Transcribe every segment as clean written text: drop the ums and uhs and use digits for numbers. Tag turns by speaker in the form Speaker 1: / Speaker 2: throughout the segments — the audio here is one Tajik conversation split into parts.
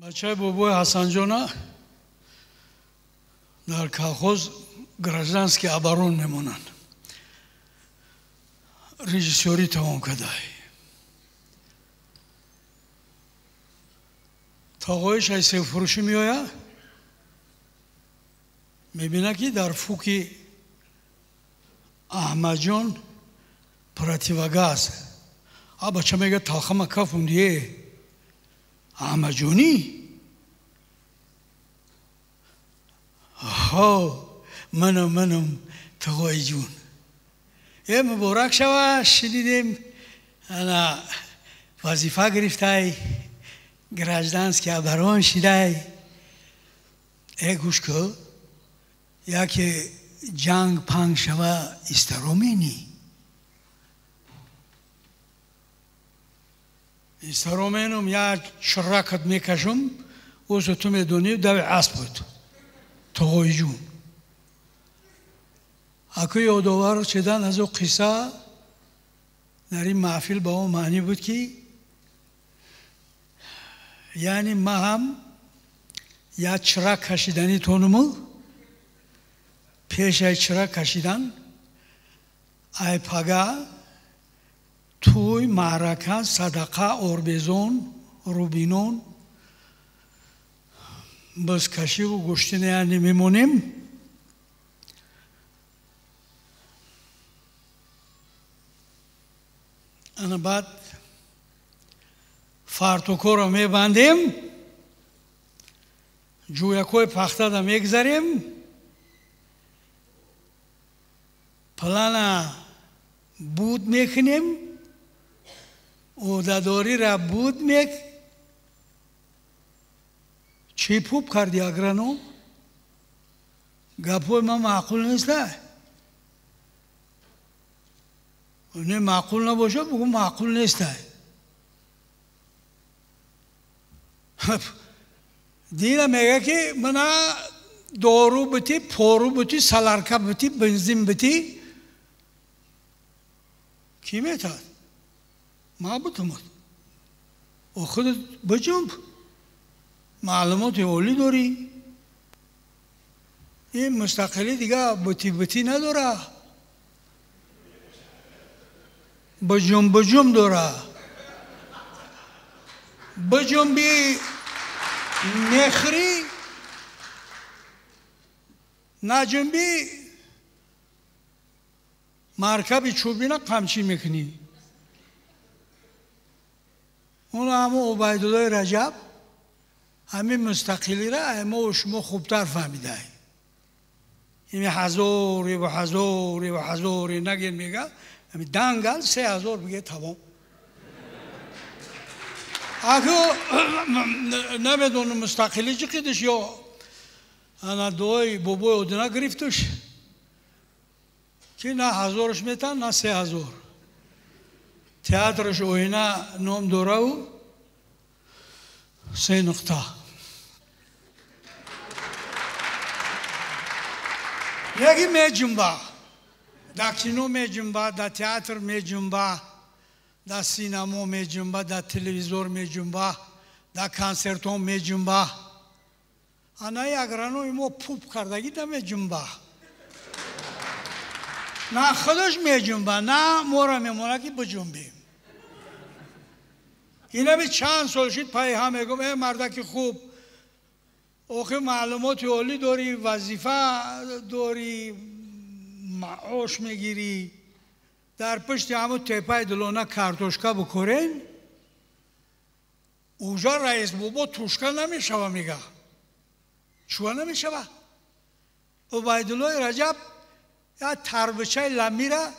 Speaker 1: Бачаи бобои Ҳасанҷона дар колхоз гражданский оборон мемонанд. Режиссёрӣ тамом кардай. Тоғоиш ай себфурӯшӣ меояд, мебинад, ки дар фуки Аҳмадҷон противогаз. А бача мегӯяд: талхама кафундие, Аҳмадҷонӣ? Ҳо, манам, тоғоиҷун. Е, муборак шава, шунидем ана вазифа гирифтай, гражданский оборон шидай. Э, гӯш кӯ, яке ҷанг панг шава, истаромени? Истароменум, як чиракат мекашум, ӯзо ту медонӣ, дави асп буд. Тоғоиҷун, аку ёдовар шудан аз ӯ қисса дар ин маҳфил ба он маънӣ буд, ки яъне ма ҳам як чирак кашидани тонуму пешаи чирак кашидан ай пага тӯй, маърака, садақа, орбезон, рубинон, бузкашиву гӯштина яъне мемонем. Ана баъд фартукоро мебандем, ҷӯякҳои пахтада мегзарем, плана буд мекунем, ӯҳдадориро буд мек. Чӣ пуп карди, агроном? Гапҳои ман маъқул неста? Не, маъқул набошад, бугӯ маъқул неста. Дина мега, ки мана дору бити, пору бити, солярка бити, бензин бити. Кӣ метавад? Ма бутумад. О, худат биҷумб, маълумоти олӣ дорӣ. Ин мустақилӣ дига бути бутӣ надора, биҷум биҷум дора. Биҷумби, мехӯрӣ, наҷумбӣ, маркаби чӯбина қамчӣ мекунӣ. Он ҳамон Убайдуллои Раҷаб ҳамин мустақилира мо шумо хубтар фаҳмидай. Ими ҳазоре ва ҳазоре ва ҳазоре нагин, мега, ами дангал 3000 биге, тамом. Аку намедонам, мустақилӣ чӣ қидиш ё ана дуои бобои Одина гирифтуш, ки на ҳазораш метан, на 3000. Театраш Оина ном дораву се нуқта. Яки меҷумба, дар кино меҷумба, дар театр меҷумба, дар синамо меҷумба, дар телевизор меҷумба, дар консертҳо меҷумба. Анаи агранои мо пуп кардагӣ да меҷумба. На худаш меҷумба, на моро мемона, ки биҷумбем. Инами чанд сол шид, пайи ҳам мегӯм: э, мардаки хуб, охи маълумоти олӣ дорӣ, вазифа дорӣ, маош мегирӣ, дар пушти ҳамун тепаи Дилона картошка бикорен, уже раис бобо тушка намешава. Мега, чуа намешава? Убайдуллои Раҷаб як тарбичаи ламира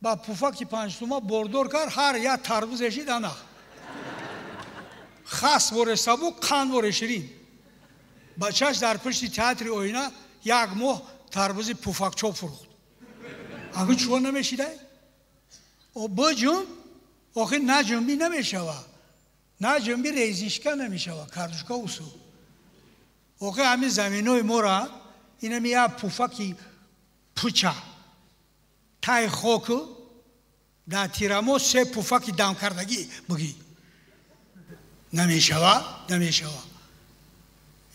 Speaker 1: ба пуфаки 5 сума бордор кард. Ҳар як тарбузешид, ана хас воре сабук, қанд воре ширин. Бачаш дар пушти театри Оина як моҳ тарбузи пуфакчоп фурӯхт. Аку чуа намешидай? Биҷумб, охир наҷумбӣ намешава. Наҷумбӣ, резишка намешава, картошка усу. Охир ҳамин заминои мора инами як пуфаки пуча тай хоку дар тирамо се пуфаки дамкардагӣ бугӣ намешава, намешава.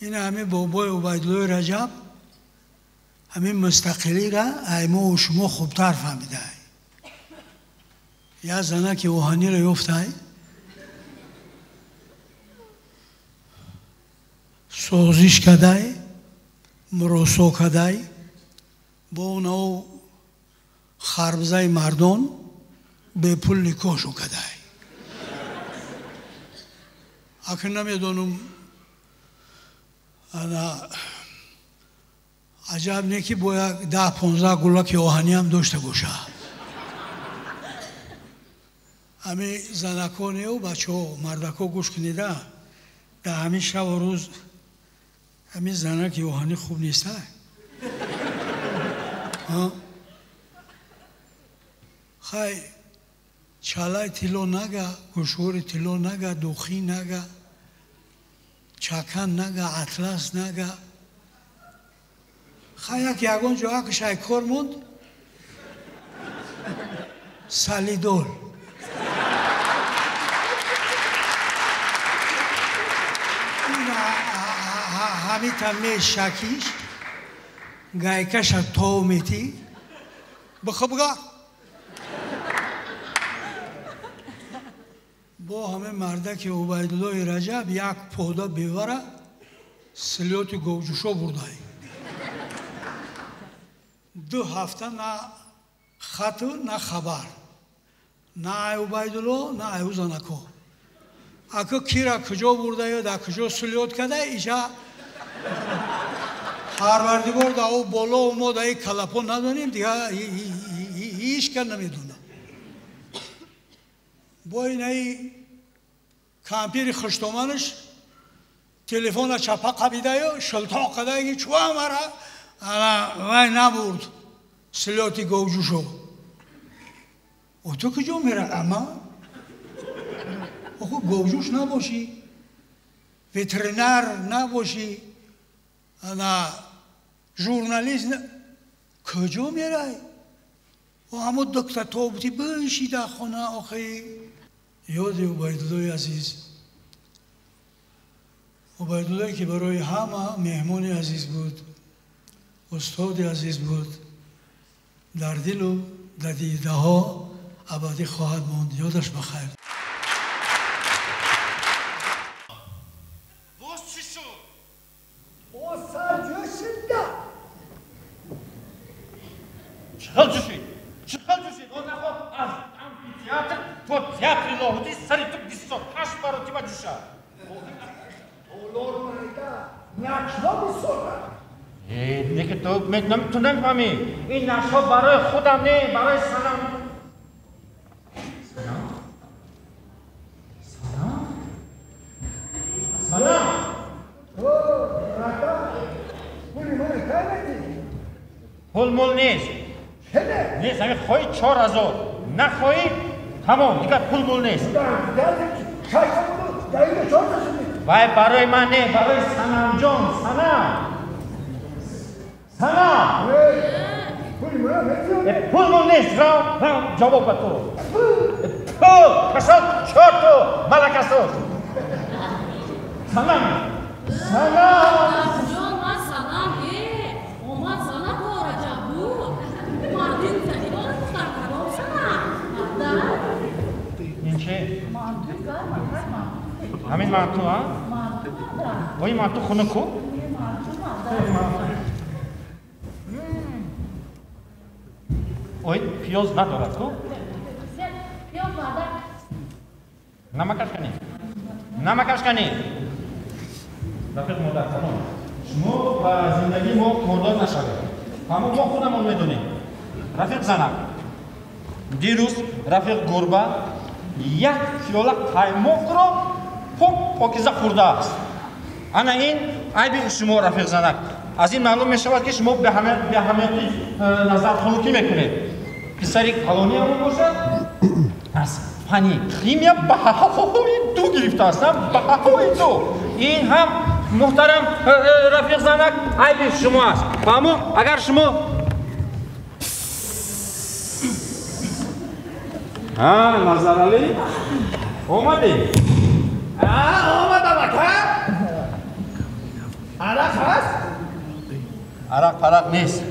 Speaker 1: Ин ҳамин бобои Убайдуллои Раҷаб ҳамин мустақилиро ай мо шумо хубтар фаҳмидай. Я занаки оҳаниро ёфтай, созиш кадай, муросо кадай, бо онав харбзаи мардон бепул никоҳшон кадай. Акн намедонам, ана аҷаб не ки бо як 10-15 гулаки оҳаниам дошта боша. Ҳамин занаконеу бачаҳо, мардако гӯш кунида, дар ҳамин шабу рӯз ҳамин занаки оҳанӣ хуб неста. Хай чалаи тилло нага, гӯшвори тилло нага, духӣ нага, чакан нага, атлас нага. Хай як ягон ҷо акшай кор монд, салидол. Ҳамита мешакиш, гайкаша тов метӣ, бихубга. Бо ҳамин мардаки Убайдуллои Раҷаб як пода бевара силёти говҷӯшо бурдай. 2 ҳафта на хату на хабар, на ай Убайдулло, на ай ӯ занако. Аку кира куҷо бурдаю, дар куҷо силёт кадай, иша Парвардигор да ӯ боло мо да и калапо надонем, дига ҳеҷ кас намедонад. Бо инаи кампири хуштоманаш телефона чапа қабидаю шилтоқ кадай ки чуа мара ана вай набурд силёти говҷӯшо. О ту куҷо мера ама? Охо говҷӯш набошӣ, ветеринар набошӣ, ана журналист куҷо мерай? О ҳамо доктор бути биши дар хона. Охи ёди Убайдуллои азиз, Убайдуллое ки барои ҳама меҳмони азиз буд, устоди азиз буд, дар дилу дар дидаҳо абадӣ хоҳад монд. Ёдаш бахайр.
Speaker 2: Боз чӣ шуд?
Speaker 3: Боз сарҷӯшида.
Speaker 2: Чӣ хел ҷӯшид? Чӣ хел ҷӯшид? О нахоҳ аз амфитеатр то театри Лоҳутӣ сари ту 28 маротиба ҷӯшад.
Speaker 3: Толор майда нақшҳо бисозад.
Speaker 2: Не ки ту намефаҳмӣ. Ин нақшҳо барои худам не, барои Санам. Санам? Санам? Санам?
Speaker 3: О, рата, пули мана кай медиҳӣ?
Speaker 2: Пул мул нест.
Speaker 3: Чене?
Speaker 2: Нест, ҳамин хоҳӣ 4000, нахоҳӣ тамом, дигар пул мул нест. Вай барои ман не, барои Санамҷон. Санам! Санам! Пул мул нест, рав, рав, ҷавоб ба ту. Пул, кашол, чорту, малакасоз. Санам! Санам!
Speaker 4: Ҷон, ман Санам, омад Санам бо Раҷаб буд. Мардин таҳидона духтар кадом Санам? Марда?
Speaker 2: Ин че?
Speaker 4: Манту гарма, гарма.
Speaker 2: Ҳамин манту, а?
Speaker 4: Манту марда.
Speaker 2: Ой, манту хунук-ку?
Speaker 4: Манту марда.
Speaker 2: Ой, пиёз надорад ку?
Speaker 4: Пиёз марда.
Speaker 2: Намакаш кани? Намакаш кани? Рафиқ модар, салом. Шумо ба зиндагии мо кордор нашавед. Ҳамо мо худамон медонем. Рафиқ занак, дирӯз рафиқ гурба як пиёла қаймоқро пок покиза хӯрдааст. Ана ин айби шумо, рафиқ занак. Аз ин маълум мешавад, ки шумо беаҳамияти назархунукӣ мекунед. Писари калониамон бошад, аз фани химия баҳои 2 гирифтааст, баҳои 2. Ин ҳам муҳтарам рафиқ занак айби шумо аст. Фаҳмо, агар шумо Назаралӣ омадӣ?
Speaker 3: Омадам ака.
Speaker 2: Арақ парақ нест.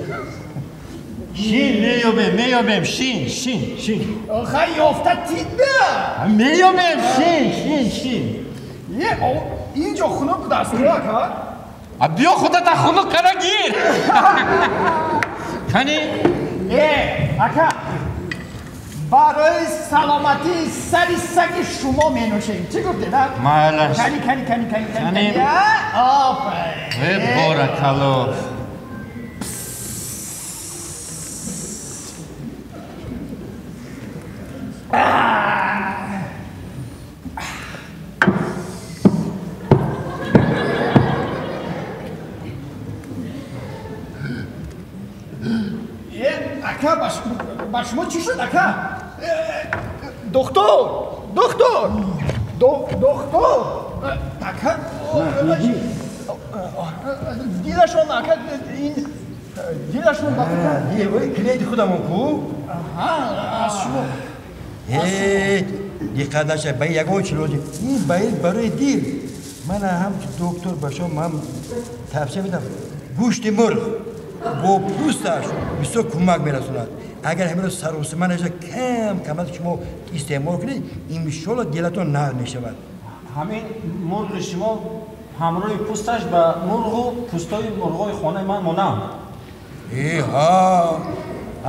Speaker 2: Шин меёбем, меёбем, шин, шин, шин.
Speaker 3: Хай ёфта тидда.
Speaker 2: Меёбем, шин, шин, шин.
Speaker 3: Е, инҷо хунук будааст, ака?
Speaker 2: А биё худата хунук кара гир. Кани?
Speaker 3: Е, ака, барои саломатии сари саги шумо менӯшем. Чӣ гуфтед, а?
Speaker 2: Майлаш.
Speaker 3: Кани, кани, кани, кани, кани. Офарин.
Speaker 2: Э, боракалло.
Speaker 3: Ака, ба шумо чӣ шуд, ака? Доктор, доктор, доктор, ака, дилашон, ака, ин дилашон ба
Speaker 5: клиенти худамон ку?
Speaker 3: Аз шумо.
Speaker 5: Диққат наша, ба ягон чи лозим. Ин ба ин барои дил. Ман ҳам доктор ба шумо ҳам тавсия медам. Гӯшти мурғ бо пӯсташ бисёр кӯмак мерасонад. Агар ҳаминро саросима наша кам кам аз шумо истеъмол кунед, иншоалло дилатон нарм мешавад.
Speaker 2: Ҳамин мурғи шумо ҳамроҳи пӯсташ ба мурғу пӯстои мурғои хонаи ман монанд.
Speaker 5: Э, ҳа,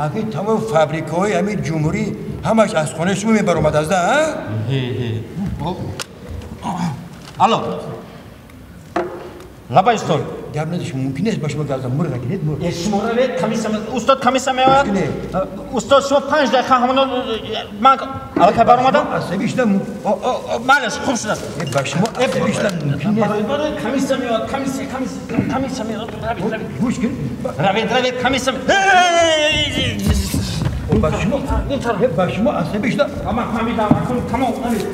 Speaker 5: аки тамоми фабрикаҳои ҳамин ҷумҳурӣ ҳамаш аз хонаи шумо мебаромад аз да, а?
Speaker 2: Алло. Лабай стол.
Speaker 5: Гап надошт, мумкин нест ба шумо гап занам. Мурға гиред, мурғ.
Speaker 2: Э, шумо равед, комиссия, устод комиссия меояд. Устод, шумо 5 дақиқа ҳамоно ман аллакай баромадам.
Speaker 5: Асабӣ шудам.
Speaker 2: Майлаш, хуб шудааст.
Speaker 5: Ба шумо асабӣ шудам, мумкин нест.
Speaker 2: Барои комиссия меояд, комиссия, комиссия, комиссия меояд. Равед, равед.
Speaker 5: Гӯш кун.
Speaker 2: Равед, равед, комиссия.
Speaker 5: Ба шумо, ба шумо асабӣ шудам.
Speaker 2: Ман фаҳмидам, тамом, равед.